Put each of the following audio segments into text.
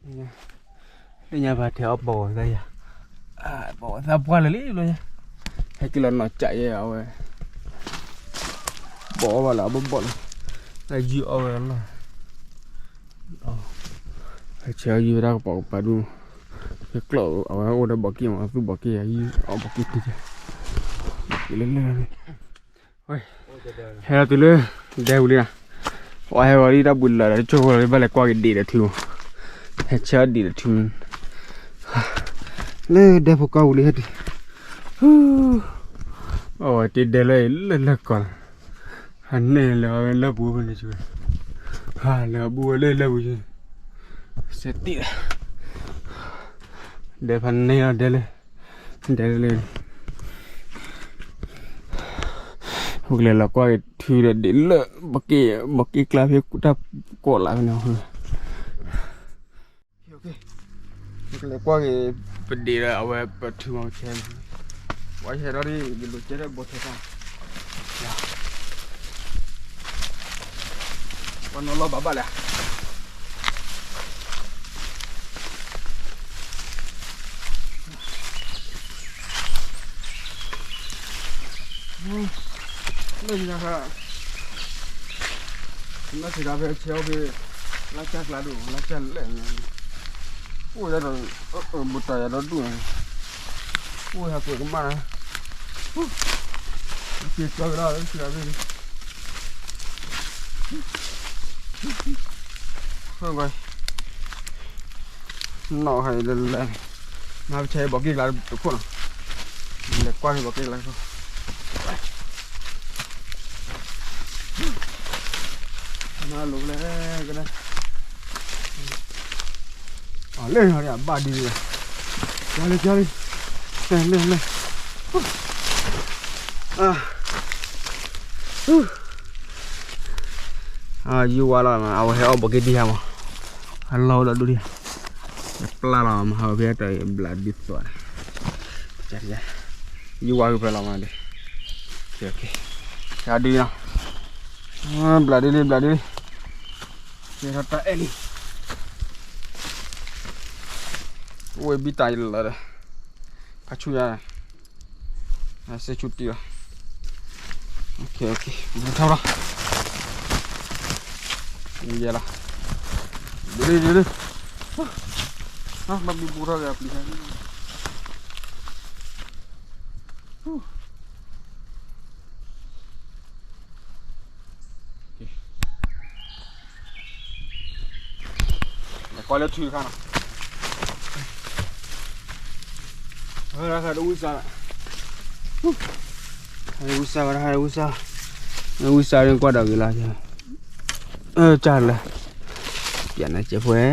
လၢညါပှၤထဲးအီၣ်ပိာ်ဝဲသးယၤ, ပိာ်ဝဲသးပှၢ်လၢာ်လံလီၤယၤ, ဟဲက့ၤလီၤနီၢ်ကးယဲအဝဲ, ပိာ်အီၣ်ဘၣ်လၢအဘီၣ်ဘီၣ်လီၤ, တၢ်ယုၢ်အီၣ်ဝဲလီၤ, ဟဲဆဲးအီၣ်ယုၢ်ဝဲဒၣ်ကပိာ်ကပၤဒူၣ်, ဟဲကျီၣ်အဝဲအိၣ်ဒီးဘီးက့ၢ်မး အသူဘီးက့ၢ်ယၤ ယုၢ်အီၣ်ဘီးက့ၢ်တံၢ်, လၢလၢ ဟဲလီၤတုၤလၢ ဒဲပူၤလံနီၤ, ပှၤဟဲဂီၤလံတၢ်ဘှံးလၢာ်ဒီး တကိၢ်ဃီလီၤ ဘၣ်လဲၤကွၢ်က့ၤဒံးဒီးထံမး, ဟဲဆဲးအီၣ်ဒံးဒီးထံမး, လၢဒဲဖိကီၢ်ပူၤလံဟဲတုၤ, အဝဲတ့ဒဲလၢလၢလၢကီးလီၤ, ဟးန့ၢ်လၢအဝဲလၢပူၤဖဲန့ၣ်, ဟးလၢအဘူၣ်ဝဲလၢလၢပူၤ, စဲးတံၢ်, ဒဲဖးန့ၢ်လီၤဒဲလၢ ဒဲလၢ ပကလဲၤလီၤကွၢ်က့ၤထုဒီးဒံးလၢ ဘီးက့ၢ်ကျါဖဲတၢ်ကိးလးဖဲန့ၣ်, ပကလဲၤကွၢ်က့ၤ ပဒံးဒီးအဝဲပထုမၤဆဲး, ပှၤဆဲးဒီးဒ် ယလိာ်ကဲထီၣ်ဘီထဲတၢ်, ပှၤနီၤလီၤဘၣ်ဘၣ်လဲၣ် လၢညါခါ, နစံးဒၣ်ဖဲဆဲးအီၣ်ဖဲ လါကၢ်ကျါဒိၣ် လါကၢ်လဲၣ်န့ၣ်, အိၣ်ဝဲဒၣ်ဒီး ဘူးတၢ်ယၤဒီဒူၣ်န့ၣ်, အိၣ်ဝဲဟးကွဲးကမၣ်လၢ, က့ၤကၠီကဒီးလၢစံးဒၣ်ဖဲန့ၣ်, နီၢ်ခါအံၤလၢလဲၣ်, မၤပဆဲးဘီးက့ၢ်ကျါတခိၣ်နီၤ, လဲၤကွၢ်က့ၤဘီးက့ၢ်ကျါတခိၣ်, မၤလိာ်လဲၣ်ကဒၣ်, အလၢနီၤ အဘၣ်ဒ်လံ, ကၢလံ ကၢလံ, လဲၣ်လဲၣ်လဲၣ်, ယုၢ်ဝါလီၤ အဝဲဟဲအီၣ်ဘီးက့ၢ်ဒံးဟါမး, အလီၢ်ဒီးဒိၣ်ဒံး, ပျၢ်လီၤမး ဟးဝဲဖဲတၢ်ဘျးဒ်သိး, ယုၢ်ဝါကဖဲလီၤမးဒီး, ဒ်နီၤ, ဘျးဒ်လံ ဘျးဒ်လံ, ကဲထီၣ်တၢ်အဲၣ်လံ, အိၣ်ဝဲဘံၣ်တၢ်လီၤဒီး, ဖးဆူညါ စ့ဆူတံၢ်လီၤ, ဘူးထီၣ်လီၤ, ယဲလီၤ, ဒ်ဒ်ဒ်, ဘၣ်မံဘူးထီၣ်က့ၤအပျံၤ ကွၢ်လၢထုခါနီၤ, ဝံစၢ်, ဝံစၢ်ဝဲဒၣ် ဝံစၢ်, ဝံစၢ်ကွၢ်ဒီးဂ့ၤလီၤ, ကၢ်လၢ, ပျဲနၤစဲးဖဲ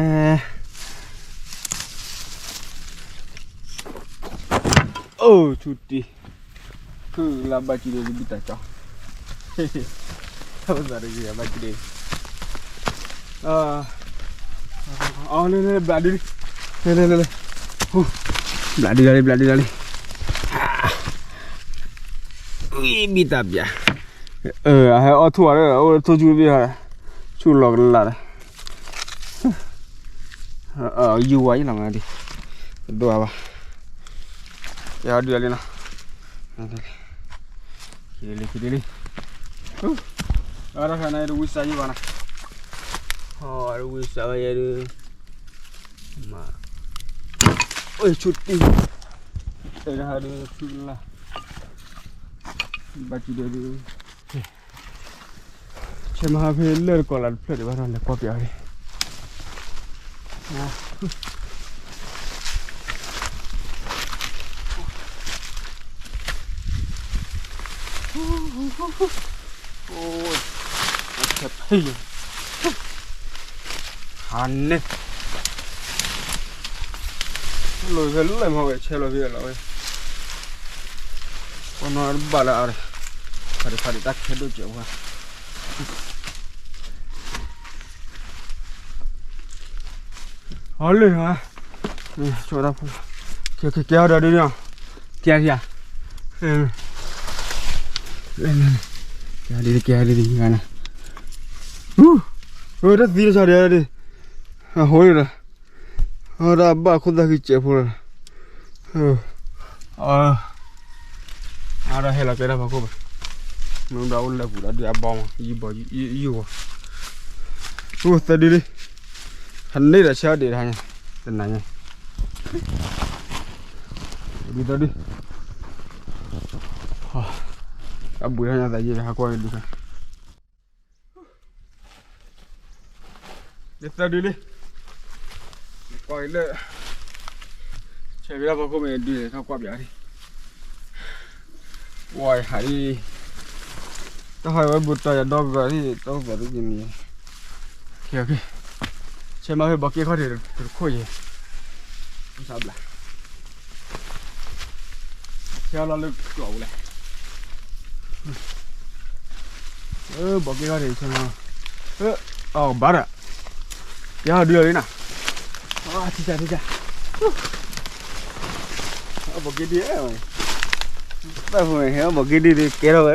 အိၣ် ဆူတံၢ်, ခုလၢဘၣ်ကံဒိၣ်ကဘံၣ်တၢ်ကၠီ, ဘၣ်ကံဒိၣ်, လၢလၢလၢ ဘျးဒုလံ, လၢလၢလၢလၢ, ဘျးဒုလံ ဘျးဒုလံ, ဝံဘံၣ်တၢ်ပျး, အဟဲအီၣ်ထူၣ်အီၤဒီး အိၣ်ထူၣ်ဆူဘ့ၣ်, ဆူလီၤကလၢ်ဒီး ယုၢ်ဝါယံလီၤမးဒ်, တဒိၣ်ဘၣ်, ယဒုးလံနီၤ, ခံဒုလံ, ခံဒုလံ, အတခါန့ၣ် တဝံစၢ်ယံဘၣ်နီၤ, တဝံစၢ်ဝဲယဲဒုး, မ့ၢ်, အိၣ်ဆူတံၢ်, တဟါဒုးဆူလၢ်, ဘၣ်ကံဒိၣ်ဒုး ဆဲးမဟါဖဲလၢတကိးလၢတဖျၢၣ်ဒံးဘၣ်ဒီး လဲၤကွၢ်ပျးအီၤန့ၣ်, အိၣ်, ဆဲးဖဲ, ဟါန့ၣ်, လီၤဖဲလၢမၤဝဲဆဲးလီၤဖဲလီၤဝဲ, ပနီၢ်တဘၣ်လၢအါဒီး, ဖးဒံးဖးဒံးတၢ်ခဲဒိၣ်စဲးဝါ ဟီလၢ, ဆိဒၣ်, ကဲကဲကဲဒီးဒုးနီၤ, ကဲကဲ, ကဲဒုးကဲဒုး, တၢ်သံတဆီဒံးဒုး, ဟိလၢဒီး, အတၢ်ဘၣ်ခိၣ်သၣ်ခံကဲးဖိလီၤ, အဒီးဟဲလီၤကဲတၢ်ဖီခိၣ်ဘၣ်, မ့ၢ်ဘၣ်အိၣ်လၢပူၤဒီးဒုးအဘီမး ယံၢ်ဘီ ယံၢ်ဝီ, အိၣ်သၢဒုလံ, ဟန့ၢ်ဒီးဆၢဒံးတဟါညါ, တနၤညါ, ဒုသၢဒု, အဘှံးထီၣ်ညါသးယံာ်ဟးကွၢ်ဒုခါ လၢသၢဒုလံ, ကွၢ်လၢ, ဆဲးဖဲလၢဖီခိၣ်မ့ၢ်ဒုးထီၣ်ကွၢ်ပၠးဒံး, ဝါယဟးဒံး, တၢ်ဟးဝဲဘူးတၢ်ယၤဒီဂၤဒံး တၢ်အိၣ်သးဒ်က့ၤန့ၣ်, ဆဲးမၤဖဲဘီက့ခီၣ်ထံးတခိၣ်ယဲၢ်, ဘျး ဆဲးလီၤလၢကျိးပူၤလဲၣ်, ဘီက့ခီၣ်ထံးဆဲး, အဘၣ်ဒီး, ယဟီၣ်ဒုးအီၤလံနီၤ, ထံဆးထံဆး, အဘီက့ဒံး, တၢ်ဖိဟဲအဘီက့ဒံးကဲထီၣ်ဝဲ,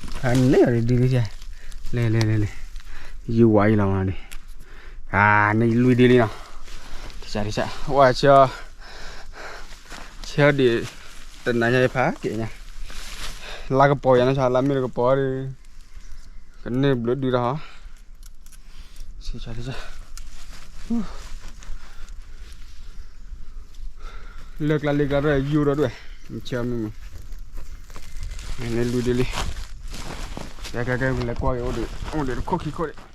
ဟန့ၢ်အီၤဒ်ဒ်လဲၣ်, လဲၤလဲၤလဲၤလဲၤ, ယဝၤအံၤလီၤမးဒ်, န့ၣ်လွံၢ်ဒ်လံနီၤ, ထံဆးထံဆး ဝါဆဲး ဆဲးဒံး, တနၤညါယဖးက့ၤညါ, လါကပီၤယၤန့ၣ်ဆါ လါမ့ၢ်တကပီၤဒီး, ကန့ၢ်ဘျုးဒုးဒီး, ဆဲးဆဲး, လၢကျါလံကျါဒီးယူၤဒီးဒွဲၣ်, ဆဲးမ့ၢ်မ့ၢ်, န့ၣ်လွံၢ်ဒ်လံ, ကဲကဲကဲ လဲၤကွၢ်က့ၤအိၣ်ဒံး အိၣ်ဒံးတခိၣ်ခံခိၣ်ဒံး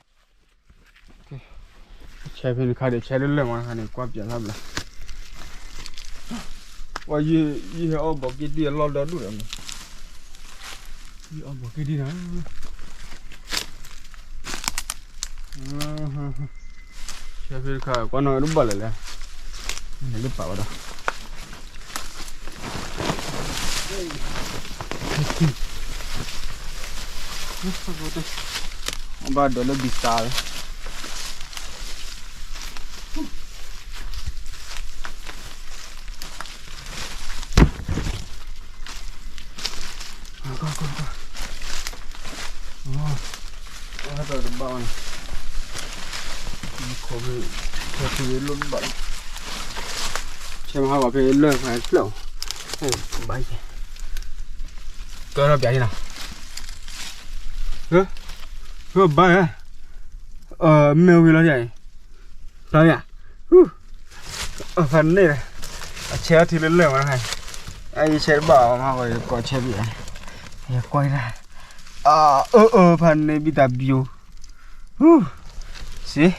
ဆဲးဖဲန့ၣ်ခါဒီး ဆဲးလၢလၢၢ်မးခါန့ၣ် ကွၢ်ပၠးလၢဘျး, ဝဲ ယဟဲအီၣ်ဘီက့ဒံးအလီၢ်ဒီဒူၣ်ဒီး, ယအီၣ်ဘီက့ဒံးနီၤ, ဆဲးဖဲတခါ ကွၢ်နီၣ်တဘၣ်လၢၤလဲၣ်, လၢပာ်ဝဲဒီး ဘၣ်ဒိးလၢဘံစါလီၤ, တဘၣ်န့ၣ်, ခဲဖဲလၢဘၣ်လီၤ, ဆဲးမဟါဂီၤဖဲလၢၢ်ဖဲဖျၢၣ်, ဘၣ်ယဲ, ကၢထီၣ်ပၠးဒံးနီၤ, ဘၣ်, မ့ၢ်ဝံၤလီၤယၤအံၤ, လီၤယၤ, ဖဲန့ၣ်, အဆဲးအထံလၢလၢၢ်မး, အအံၤဆဲးတဘၣ်အီၤမး ကိးဆဲးဘံၣ်, ယကွၢ်ဒၣ်, အၢ အၢ ဖဲန့ၣ်ဘံၣ်တၢ်ဘျိ, စံး,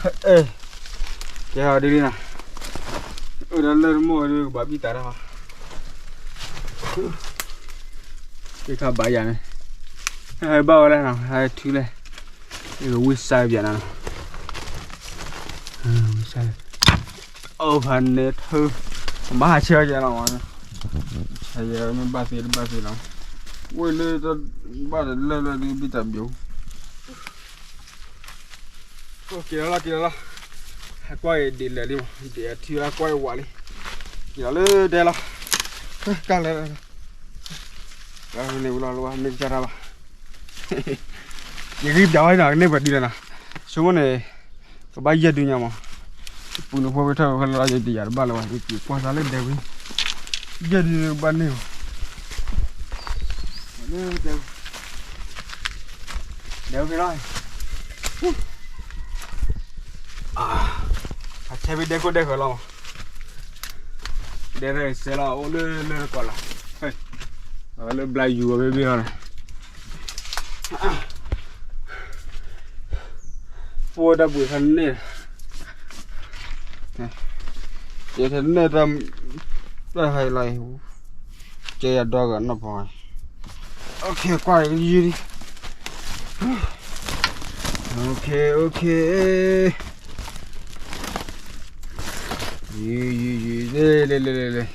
ကဲဒ်လံနီၤ, အိၣ်ဒီးလၢၢ်တမိၢ်ဒုးကဘၣ်ဘံၣ်တၢ်တၢ်, ကခါဘၣ်ယၤန့ၣ်, ဘၣ်ဝဲလဲၣ်နီၤ ဟဲထုလဲၣ်, ဝံစါပၠးနၤနီၤ, ဝံစါ, အိၣ်ဖဲန့ၣ်ထၢ, ဘၣ်ဟးဆဲးအီၤယဲလီၤ, ဆဲးယဲမ့ၢ်ဘၣ်သ့တဘၣ်သ့လီၤ, ဝံလၢတဘၣ်ဒီးလၢၢ်လၢဒုးဘံၣ်တၢ်ဘျိ က့ၤလီၤလီၤ က့ၤလီၤလီၤ, ဟဲကွၢ်အံၤဒံးလဲၤလံမး ဒံးအထံလီၤကွၢ်အံၤဝးလံ, က့ၤလီၤလၢဒဲလီၤ, ကၢ်လဲၤ, ကၢ်န့ၣ်ဝံၤလီၤလၢဝဲ မ့ၢ်ကၢ်တၢ်ဘၣ်, ယဂံၢ်ပၠးဝဲနီၤ ကန့ၢ်ပှၤဒုးလဲၣ်နီၤ, ဆိကမိၣ်န့ၣ်, ကဘၣ်ယဲၢ်ဒုညါမး, ပူၤန့ၣ်ဖိဖဲထၢၣ်ဝဲဖဲလၢယတယာ်တဘၣ်လၢၤဘၣ် ယက့ၤကွၢ်သးလၢဒဲဝံၤ, ယဲၢ်ဒုဘၣ်န့ၢ်ဘၣ် ဒဲဝဲဖဲလီၤ, အဆဲးဖဲဒဲခိၣ်ဒဲဃၢၤလီၤ, ဒဲရဲၣ်စဲးလီၤ အိၣ်လၢလၢတကီၢ်လီၤ, အဝဲလၢဘျါယူၤအီၤဖဲဘ့ၣ်လီၤ, ပှၤတၢ်ဘှံးခါန့ၣ် ယတနဲၣ် တၢ်ဟဲလီၤအံၤ, ကဲယၤဒီဂၤနီၢ်ဖီ, ကွၢ်ယံၤလံ, OK OK, ယံၤယံၤယံၤ လဲၤလဲၤလဲၤလဲၤလဲၤ,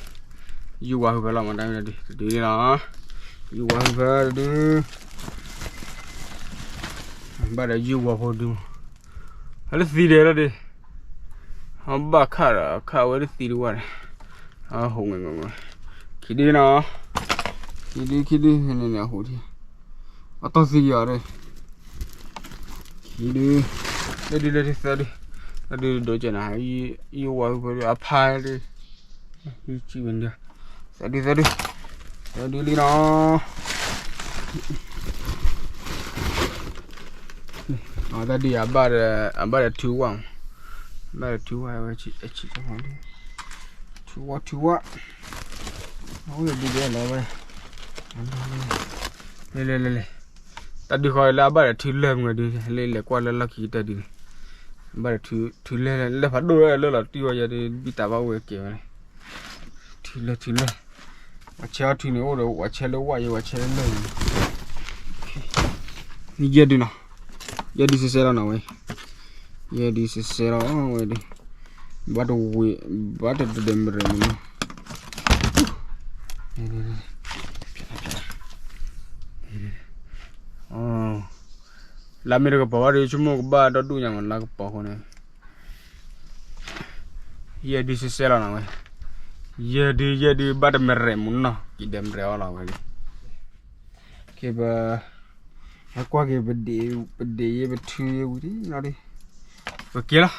ယုၢ်ဝါဟုဖဲလီၤမး တၢ်မ့ၢ်တဒု တဒုန့ၣ်လီၤ, ယုၢ်ဝါဟုဖဲတဒု ဘၣ်ဒီးယုၢ်ဝါဖိဒုမး, အလၢသံဒဲးလီၤဒုး, အဘၣ်ခးဒီးခးဝဲလၢသံတဝၢ်န့ၣ်, အဟူးငဲၤငဲၤ, ခံဒုနီၤ, ခံဒုခံဒုန့ၣ်န့ၣ်အဟူးထံ, အတီၢ်သံယီၤဒီး, ခံဒု, လၢဒုလၢဒုသၢဒု, လၢဒုဒိးကဲနၤ, ယဝၤဖဲဒုအဖါဒု, ယစံးဝဲဒု, သၢဒုသၢဒု, သၢဒုလံနီၤ. အတၢ်ဒုးအဘၣ်ဒီး အဘၣ်ဒီးထူဝၣ်မး, ဘၣ်ဒီးထူဝၣ်ဝဲ, ထူဝၣ်ထူဝၣ်, အဝဲဒုဒဲလီၤဝဲ, လဲၤလဲၤလဲၤလဲၤ, တၢ်ဒုးဃီလၢအဘၣ်ဒီးထူလၢမုၢ်ဒု, လၢလဲၤကွၢ်လၢလီၢ်ခံကတၢၢ်ဒုန့ၣ်, ဘၣ်ဒီးထူလၢလၢ်ဖးဒိၣ်လၢလၢလီၤတံၢ်ဝဲယဲဒု ဘံၣ်တၢ်ဘၣ်ဝဲကဲဝဲန့ၣ်, ထူလၢထူလၢ, ပှၤဆဲးအီၣ်ထူန့ၣ် အိၣ်ဒီးပှၤဆဲးလၢဝၣ်ယဲ ပှၤဆဲးလၢလၢၢ်န့ၣ်, ယဲဒုနီၤ, ယဲဒုစဲစဲလီၤနီၤဝဲ, ယဲဒုစဲစဲလီၤဝဲဒု, ဘၣ်တဝ့ၤ, ဘၣ်တဒဲးမရဲၣ်မနီၤ. လၢမ့ၢ်တကပီၤဘၣ်ဒီး ဆိကမိၣ်ကဘၣ်ဒီဒူၣ်ညါမး လၢကပီၤအဃိန့ၣ်, ယဲဒုစဲစဲလီၤနီၤဝဲ, ယဲဒု ယဲဒု ဘၣ်တမရဲၣ်မနီၤ ကံၣ်ဒဲးမရဲၣ်အီၤလီၤဝဲဒု, က့ၤပ ဟဲကွၢ်က့ၤ ပဒ့ၣ်ယဲ ပထူယဲဝံၤလီၤဒု, ပက့ၤလီ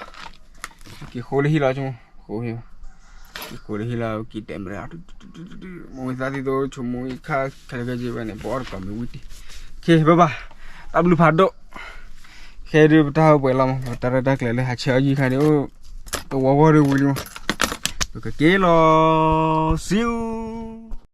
ၤ, က့ၤဃိလၢဟံၣ်လီၤ ဆိကမိၣ်, ဃိဟ့ၣ်, က့ၤဃိလၢဟံၣ်လီၤ ကံၣ်ဒဲးမရဲၣ်, မိၢ်ဝံသးသံသိ ဆိကမိၣ်အံၤခါခဲလၢာ်ခဲဆ့ဝဲန့ၣ် ပအီၣ်တကီၢ်မ့ၢ်ဝံတံၢ်, က့ၤဘၣ်ဘၣ်, တၢ်ဘျုးဖးဒိၣ်, ခဲဒုပတၢ်ဟဲပှဲၤလီၤမး ပတၢ်ရဲၣ်တၢ်ကျဲၤလၢဟးဆဲးအီၣ်ယံၤခါန့ၣ် တဝီဝီဒုဝံၤလံမး, ပကက့ၤလီၤ, စံး